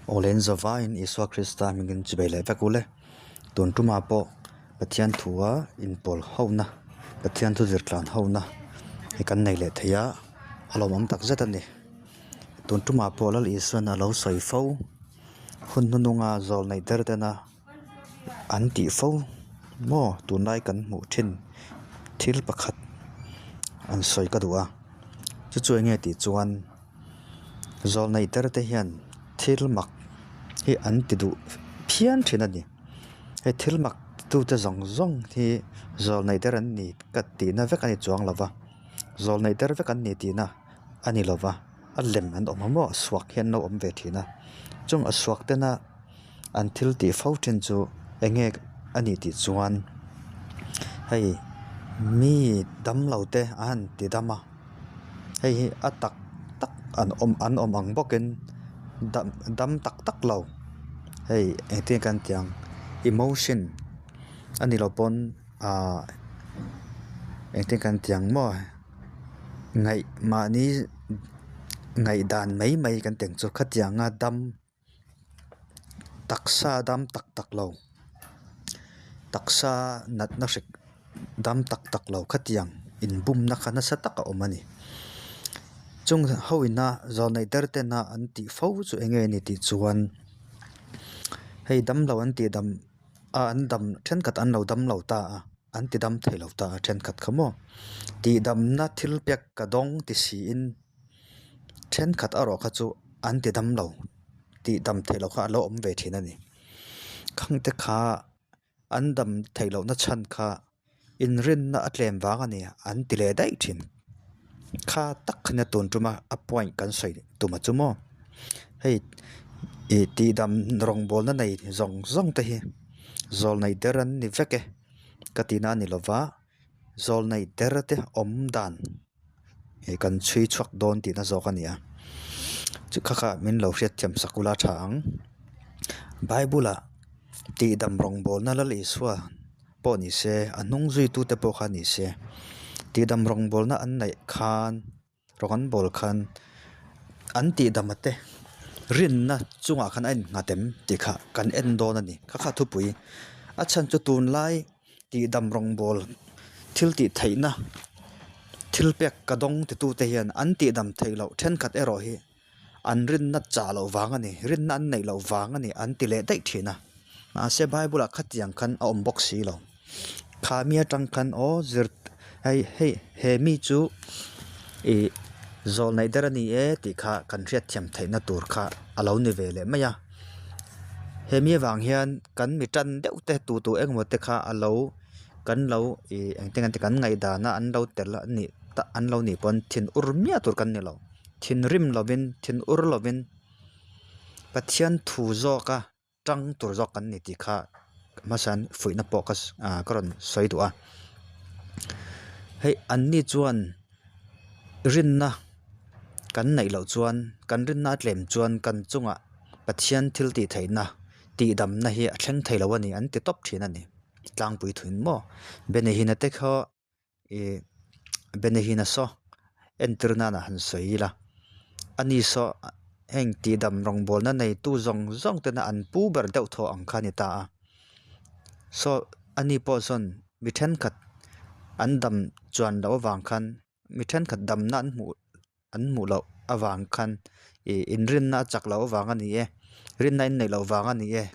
Awlên zavaiin Isua Krista hmingin chibei leh vek ule. Tun tumah pawh Pathian thua inpawl hona, Pathian thu zirtlan hona hi kan nei leh thei a, a lawmawm tak zet a ni. Tun tumah pawh Lal Isua'n a lo sawi fo, hun hnuhnunga zawl neih der tena an tih fo maw tunlai kan hmuh thin thil pakhat an sawi ka duh a, chu chu eng nge tih chuan. Zawlnei ter te hian thil mak hi an ti duh phian thin a ni. Hei thil mak tute zawng zawng hi zawlnei der an ni ka tihna vek a ni chuang lo va, zawlnei der vek an ni tihna a ni lo va, a lem an awm a maw suak hi an lo awm ve thin a, chung a suak tena an thil tih fo thin chu eng nge a nih tih chuan hei mi damlo te a han ti dam a. Hei hi a tak tak an awm an awm ang bawkin dam dam tak tak lo hei engtin nge kan tih ang emotion a nih loh pawn ahh engtin nge kan tih ang maw ngaih mahni ngaihdan mai mai kan tih ang chu khatianga dam. Taksa dam tak tak lo taksa natna hrik dam tak tak lo khatiang inbumna kha nasa tak a awm a ni. Chung ho ina zawlneih der tena an tih fo chu eng nge ni tih chuan hei damlo an tih dam a an dam thenkhat an lo dam lo ta a an ti dam thei lo ta a thenkhat kha maw tihdamna thil pek ka dawng ti siin. Thenkhat erawh kha chu an ti dam lo tih dam theih loh kha a lo awm ve thin a ni. Khang te kha an dam theih loh na chhan kha inrinna a tlem vang a ni an ti leh daih thin. Kha tak kha nia tun tuma a point kan sawi tum a chu maw. Hei ih tihdam rawngbawlna nei zawng zawng te hi zawlnei der an ni vek e ka tihna a ni lova. Zawlnei der te awm dan ih kan chhui chhuak dawn tihna zawk a ni a chu kha kha min lo hriatthiam sak ula tha ang bible ah tihdam rawngbawlna lal Isua pawh ni se a hnung zui tu te pawh kha ni se tihdam rawngbawlna an neih khan. Rawng an bawl khan an tihdam a te rinna chungah khan a innghat em tih kha kan en dawn a ni kha kha thupui a chhan chu tunlai tihdam rawngbawl thil tih theihna thil pek ka dawng ti tu te hian an tihdam theih loh thenkhat erawh hi an rinna chah loh vang a ni rinna an neih loh vang a ni an ti leh daih thin a mahse bible ah khatiang khan a awm bawk si lo. Kha mi atang khan aw zir hei hei he mi chu ih zawl neih der a ni e tih kha kan hriatthiam theihna tur kha a lo ni ve leh mai a. He mi avang hian kan mi tan deuh te tu tu engemaw te kha a lo kan lo ih engtin nge kan ngaihdan a an lo tel a nih ta an lo nih pawn thin ur miah tur kan ni lo. Thinrim lovin thin ur lovin Pathian thu zawka. Tang tur zawk kan ni tih kha hmasain fuihna pawh ka ah ka rawn sawi duh a. Hei an ni chuan rinna kan neih loh chuan kan rinna a tlem chuan kan chungah Pathian thil tih theihna tihdamna hi a thleng thei lo a ni an ti tawp thin a ni. Tlangpui thuin maw Benihina te khaw Ih Benihina saw entir nana han sawi ila ani saw heng tihdam rawngbawlna neitu zawng zawng tena an pu ber deuh thaw ang kha a ni ta a saw ani pawh sawn mi thenkhat an dam chuan loh avang khan mi thenkhat damna an hmuh an hmuh loh avang khan ih inrinna a chak loh avang a ni e rinna in neih loh vang a ni e.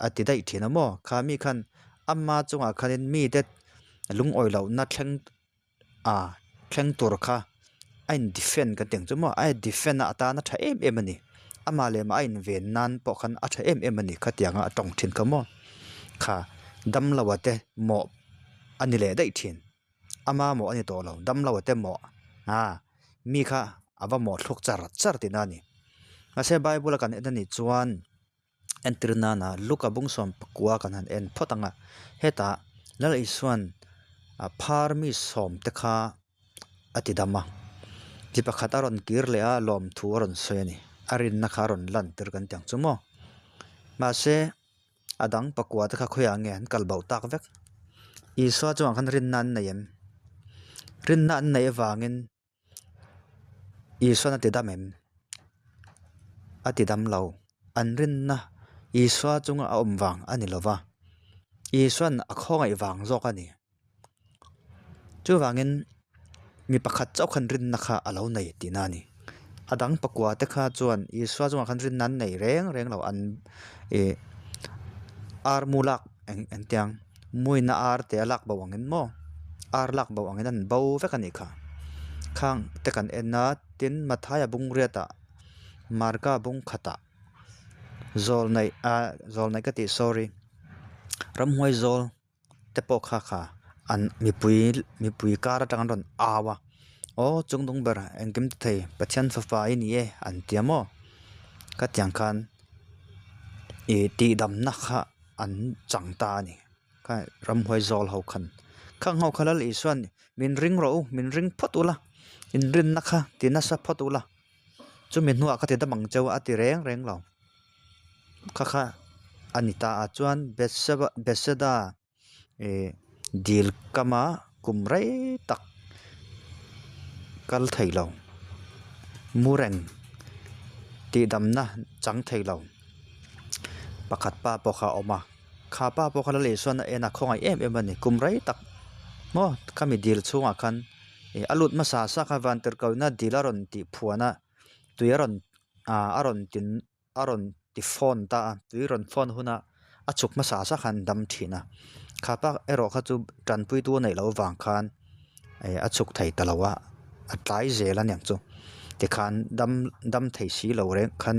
A ti daih thin a maw kha mi khan ama chungah khanin mite lungawi lohna thleng ah thleng tur kha a in defend kan tih ang chu maw a in defend a atana tha em em a ni amah leh mah a inven nan pawh khan a tha em em a ni khatianga a tawng thin kha maw kha damlo a te mawh a ni leh daih thin ama mawh a ni tawh lo damlo a te mawh a mi kha a va mawh thluk char char tihna a ni mahse bible a kan en anih chuan. Entir nana Luka bung sawm pakua kan han en phawt ang a, hetah Lal Isua'n a phar mi sawm te kha a ti dam a, mi pakhat a rawn kir leh a lawmthu a rawn sawi a ni, a rinna kha a rawn lan tir kan ti ang chu maw. Mahse a dang pakua te kha khawiah nge an kal bo tak vek, Isua chungah khan rinna an nei em? Rinna an neih avangin. Isuan a ti dam em? A ti dam lo. an rinna Isua chunga a awm vang a ni lo va, Isua'n a khawngaih vang zawk a ni. Chuvangin mi pakhat chauh khan rinna kha a lo nei tihna a ni. A dang pakua te kha chuan Isua chungah khan rinna an nei reng reng lo an ih ar mu lak eng engtiang muina ar te a lak bo angin maw ar lak bo angin an bo vek a nih kha. Khang te kan en a tin Mathaia bungriatah Marka bung khatah zawlneih ah zawlneih ka tih sorry ramhuai zawl te pawh kha kha an mipui mipui kar atang an rawn au a aw chung dung ber engkim ti thei Pathian fapa i ni e an ti a maw khatiang khan ih tihdamna kha an chang ta a ni kha ramhuai zawl ho khan khang ho kha Lal Isua'n min ring rawh u min ring phawt ula inrinna kha ti nasa phawt ula. Chumi hnuah ka ti dam ang cheu a ti reng reng lo. Kha kha a ni ta a chuan Bethseba Bethesda ih dil kama kum rei tak kal thei lo mu reng tihdamna chang thei lo pakhat pa pawh kha a awm a. Kha pa pawh kha Lal Isuan a en a khawngaih em em a ni kum rei tak maw khami dil chhungah khan. Ih a lut hmasa sa kha van tirhkohna dil a rawn tih phuan a tui a rawn ah a rawn tin a rawn ti fawn ta a tui rawn fawn huna a chhuk hmasa sa khan dam thin a kha pa erawh kha chu tanpui tu a neih loh avang khan eh a chhuk thei ta lo a a tlai zel a niang chu tikhan dam dam thei si lo reng khan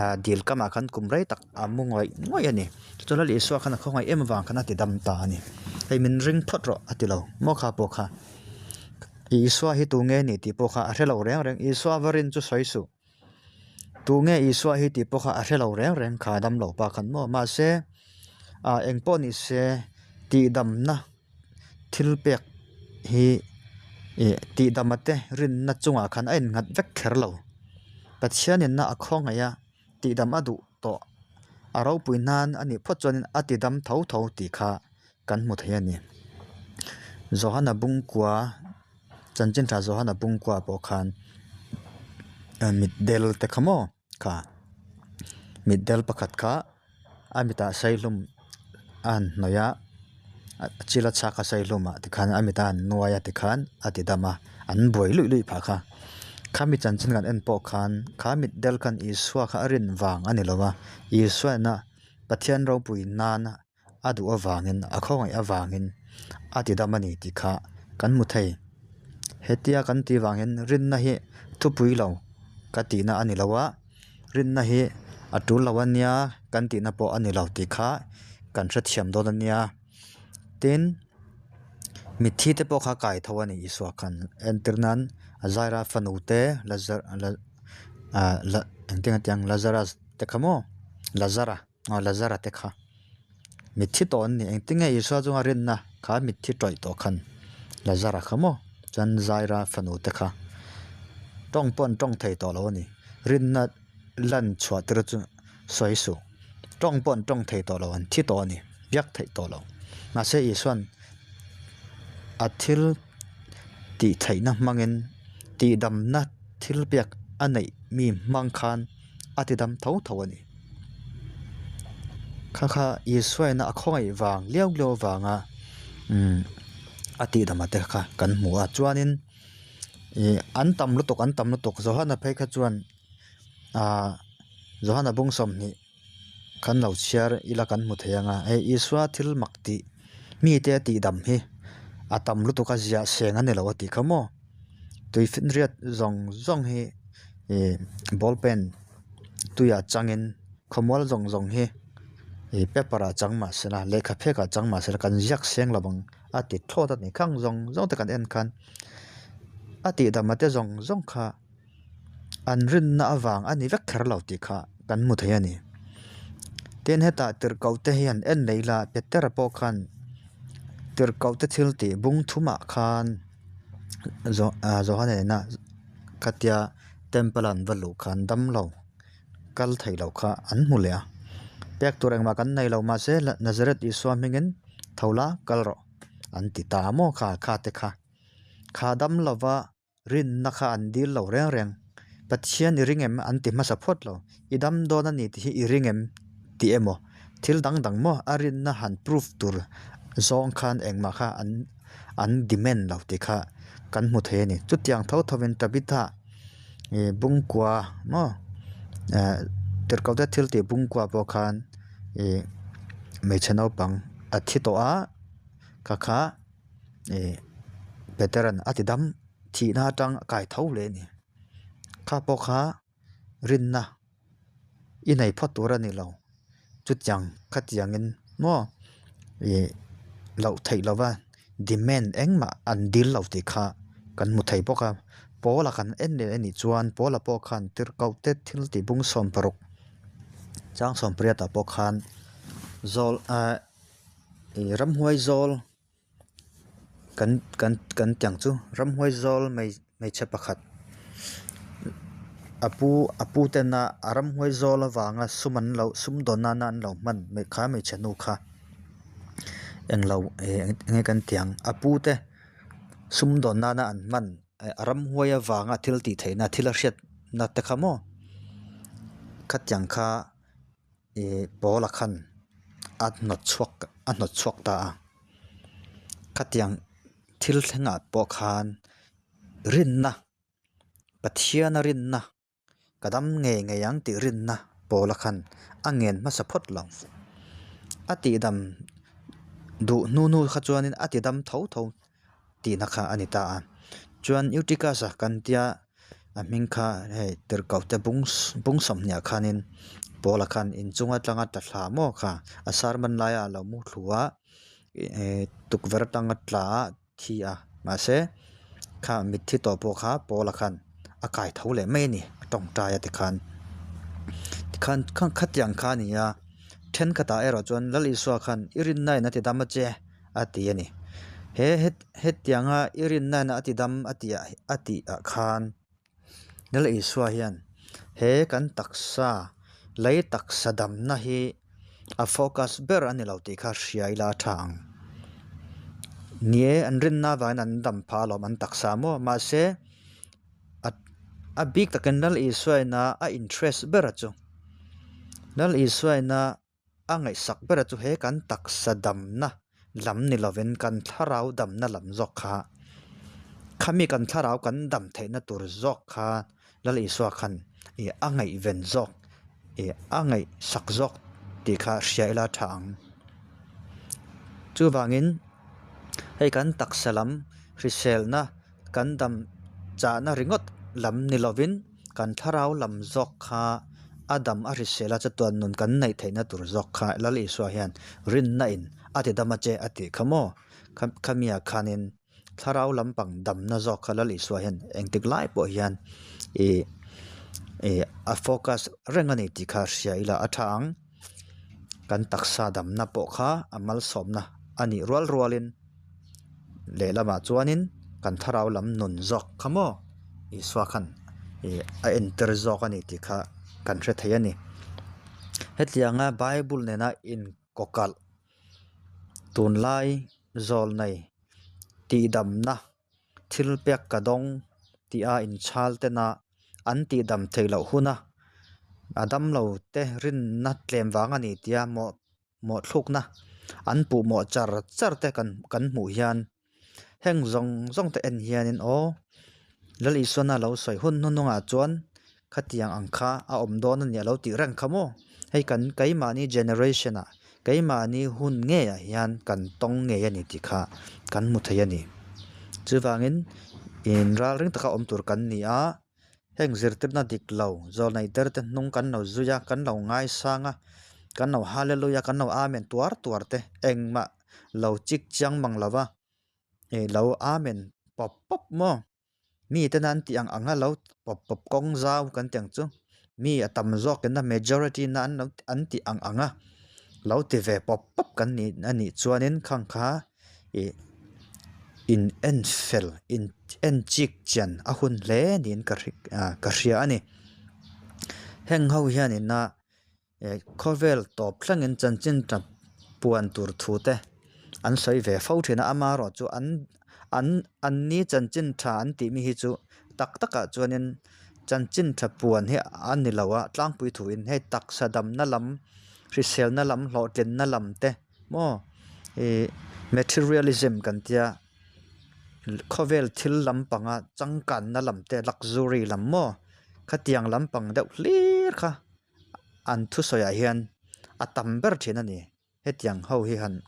ah dil kamah khan kum rei tak a mu ngawih ngawih a ni. Chuan Lal Isua khan a khawngaih em avang khan a ti dam ta a ni. Hei min ring phawt rawh a ti lo maw kha pawh kha. Isua hi tu nge ni tih pawh kha a hre lo reng reng. Isua va rin chu sawi suh. Tu nge Isua hi tih pawh kha a hre lo reng reng kha dam lo pa khan maw. Mahse ah eng pawh ni se tihdamna thil pek hi ih tihdama te rinna chungah khan a innghat vek kher lo. Pathianin a khawngaih a. Tihdam a duh tawh. A ropui nan a nih phawt chuanin a tidam tho tho tih kha kan hmu thei a ni. Johana Bungkua chanchin tha Johana Bungkua pawh khan mitdel te kha maw kha mitdel pakhat kha a mitah saihlum a han hnawih a a chil a chhak a saihlum ah tikhan a mitah a han nuai a tikhan a ti dam a an buai luih luih phah kha khami chanchin kan en pawh khan kha mitdel khan Isua kha a rin vang a ni lo va Isua ina Pathian ropui nana a duh avangin a khawngaih avangin a ti dam a ni tih kha kan hmu thei hetia kan tih vang hian rinna hi thupui lo ka tihna a ni lo a. Rinna hi a tul lo a nia kan tihna pawh a ni lo tih kha kan hrethiam dawn a nia. Tin, mitthi te pawh kha kai tho a ni Isua khan entir nan a Zaira fanu te Lazar ah engtin nge tiang Lazarus te kha maw Lazara. Aw Lazara te kha mitthi tawh an ni engtin nge Isua chunga rinna kha mitthi tawih tawh khan Lazara kha maw chuan Zaira fanu te kha tawng pawh an tawng thei tawh lo a ni rinna lan chhuah tir chu sawi suh tawng pawh an tawng thei tawh lo an thi tawh a ni biak theih tawh lo mahse Isua'n a thil tih theihna hmangin tihdamna thil pek a neih mi hmang khan. a ti dam tho tho a ni. Kha kha Isuaina a khawngaih vang liau liau avanga umm a tihdam a te kha kan hmu a chuanin ih an tam lutuk an tam lutuk Johana phei kha chuan ahh Johana bung sawmhnih kan lo chhiar ila kan hmu thei ang a hei Isua thil mak tih mite a tihdam hi a tam lutuk a ziah seng a ni lo a tih kha maw tuifinriat zawng zawng hi ih ball pen tuiah changin khawmual zawng zawng hi ih paper ah chang mah sela lehkha phek ah chang mah sela kan ziak seng lo ang a ti thlawt a ni khang zawng zawng te kan en khan a tihdam a te zawng zawng kha. An rinna avang a ni vek kher lo tih kha kan hmu thei a ni. Tin hetah tirhkoh te hian en leh ila Petera pawh khan tirhkoh te thil tih bung thumah khan Johana nena khatia temple an va luh khan damlo kal thei lo kha an hmu leh a. Pek tur engmah kan nei lo mahse Nazareth Isua hmingin tho la kal rawh an ti ta maw kha kha te kha. Kha damlova Rinna kha an dil lo reng reng. Pathian i ring em an ti hmasa phawt lo. I dam dawn a ni tih hi i ring em tih emaw thil dang dang maw a rinna han proof tur zawng khan engmah kha an an demand lo tih kha kan hmu thei a ni. Chutiang tho tho in Tabitha ih bungkua maw eh tirhkohte thil tih bungkua pawh khan ih hmeichhe naupang a thi tawh a kha kha ih Petera'n a ti dam thihna atang a kai tho leh a ni. Kha pawh kha rinna i nei phawt tur a ni lo. Chutiang khatiangin maw ih loh theih lova demand engmah an dil lo tih kha kan hmu thei bawk a. Paula kan en leh a nih chuan Paula pawh khan tirhkoh te thil tih bung 60 chang 18 ah pawh khan zawl ah ih ramhuai zawl. Kan kan kan tiang chu ramhuai zawl hmeichhe pakhat a pu a pu tena a ramhuai zawl avanga sum an lo sum dawn nana an lo hman kha hmeichhe nu kha englo eng enge kan tih ang a pu te sum dawn nana an hman a ramhuai avanga thil tih theihna thil a hriatna te kha maw khatiang kha. Ih Paula khan a hnawt chhuak a hnawt chhuak ta a khatiang thil thlengah pawh khan rinna Pathiana rinna ka dam ngei ngei ang tih rinna Paula khan a ngen hmasa phawt lo a tihdam duh hnu hnu kha chuanin a tidam tho tho tihna kha a ni ta a chuan Eutychus-a kan tia a hming kha hei tirhkoh te bung bung 20 ah khanin Paula khan inchung atanga tla thla maw kha a sermon laia a lo mu thlu a eh tukverh atanga tla a thi a mahse kha mitthi tawh pawh kha Paula khan a kai tho leh mai a ni a tawngtai a tikhan tikhan khatiang kha a ni a thenkhatah erawh chuan Lal Isua khan i rinna in a ti dam a che. a ti a ni. He hetianga i rinna a ti dam a tih a tih ah khan Lal Isua hian he kan taksa lei taksa damna hi a focus ber a ni lo tih kha hria ila a tha ang. Ni e an rinna avangin an dam phah alawm an taksa maw mahse a a bik takin Lal Isua ina a interest ber a chu Lal Isua ina. A ngaihsak ber chu he kan taksa damna lam ni lovin kan thlarau damna lam zawk kha khami kan thlarau kan dam theihna tur zawk kha Lal Isua khan ih a ngaihven zawk ih a ngaihsak zawk tih kha hria ila tha ang. Chuvangin hei kan taksa lam hriselna kan dam chahna ringawt lam ni lovin. Kan thlarau lam zawk kha a dam a hrisel a chatuan nun kan neih theihna tur zawk kha Lal Isua hian rinna in a ti dam a che a tih kha maw? Khamiah khanin thlarau lampang damna zawk kha Lal Isua hian engtik lai pawh hian ih ih a focus reng a ni tih kha hria ila a tha ang. Kan taksa damna pawh kha a malsawmna a nih rual rualin. Lehlamah chuanin kan thlarau lam nun zawk kha maw Isua khan ih a entir zawk a ni tih kha kan hre thei a ni. Hetianga Bible nena inkawkalh tunlai zawlnei tihdamna thil pek ka dawng tih a inchhal tena an tihdam theih loh huna a damlo te rinna tlem vang a ni tia mawh. mawhthlukna an puh mawh char char te kan kan hmuh hian heng zawng zawng te en hianin aw Lal Isuana lo sawi hun hnuhnungah chuan khatiang ang kha a awm dawn a ni a lo tih reng kha maw hei kan keimahni generation ah keimahni hun ngeiah hian kan tawng ngei a ni tih kha kan hmu thei a ni chuvangin inralring taka awm tur kan ni a. Heng zirtirna dik lo, zawlnei der te hnung kan lo zui a, kan lo ngaisang a, kan lo hallelujah, kan lo amen tuar tuar te engmah lo chik chiang mang lo va, ih lo amen pawp pawp maw? Mi tena an tih ang ang a lo pawp pawp kawng zau kan tih ang chu mi a tam zawk ina majority na an lo an tih ang ang a lo ti ve pawp pawp kan nih a nih chuanin khang kha. Ih in en fel in en chik chian a hun hle niin ka ah ka hria a ni heng ho hian ina eh khawvel tawp thlengin chanchin tap puan tur thu te an sawi ve fo thin a amaherawh chu an an an ni chanchin tha an tih mi hi chu tak takah chuanin. Chanchin tha puan hi a ni lo a, tlangpui thuin hei taksa damna lam, hriselna lam, hlawhtlinna lam te maw ih materialism kan tia khawvel thil lampanga changkanna lam te luxury lam maw khatiang lampang deuh hlir kha an thusawiah hian a tam ber thin a ni. Hetiang ho hi han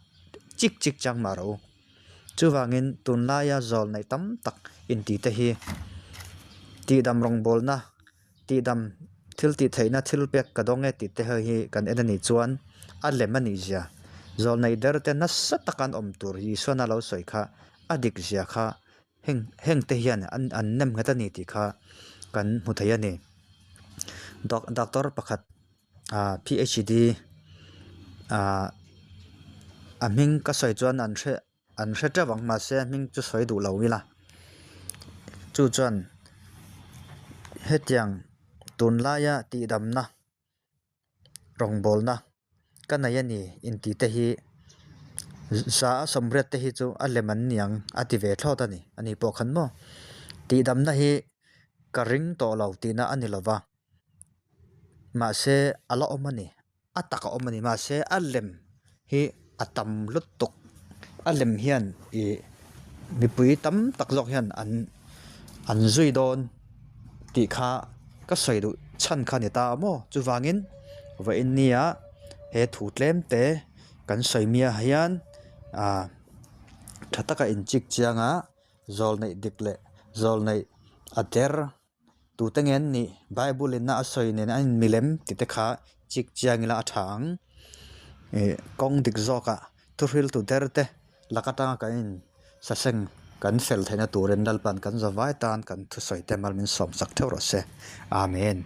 chik chik chang mah rawh u. Chuvangin tunlaia zawl neih tam tak intih te hi tihdam rawngbawlna, tihdam thil tih theihna thil pek ka dawng e tih te ho hi kan en a nih chuan a lem a nih zia. Zawl neih der te nasa taka an awm tur Isuana lo sawi kha a dik zia kha heng heng te hian an an nem nghet a ni tih kha kan hmu thei a ni. Doctor pakhat. Ah PHD ah a hming ka sawi chuan an hre an hre teuh ang mahse a hming chu sawi duh lo ila chu chuan hetiang tunlaia tihdamna rawngbawlna ka nei a ni intih te hi za a sawmriat te hi chu a lem an ni ang a ti ve thlawt a ni ani pawh khan maw tihdamna hi ka ring tawh lo tihna a ni lova. Mahse a la awm a ni a tak a awm a ni mahse a lem hi a tam lutuk a lem hian ih mipui tam tak zawk hian an an zui dawn tih kha ka sawi duh chhan kha a ni ta a maw chuvangin vawiin nia he thu tlem te kan sawi miah hian ah tha taka inchik chiang a zawlneih dik leh zawlneih a der. Tute nge an nih? Bible in a sawi nen a inmilem tih te kha chik chiang ila a tha ang. Ih kawng dik zawkah thuhriltu der te lak atanga kan in saseng kan fel theihna turin Lalpan kan zavai tan kan thusawi te mal min sawmsak theuh rawh se. Amen.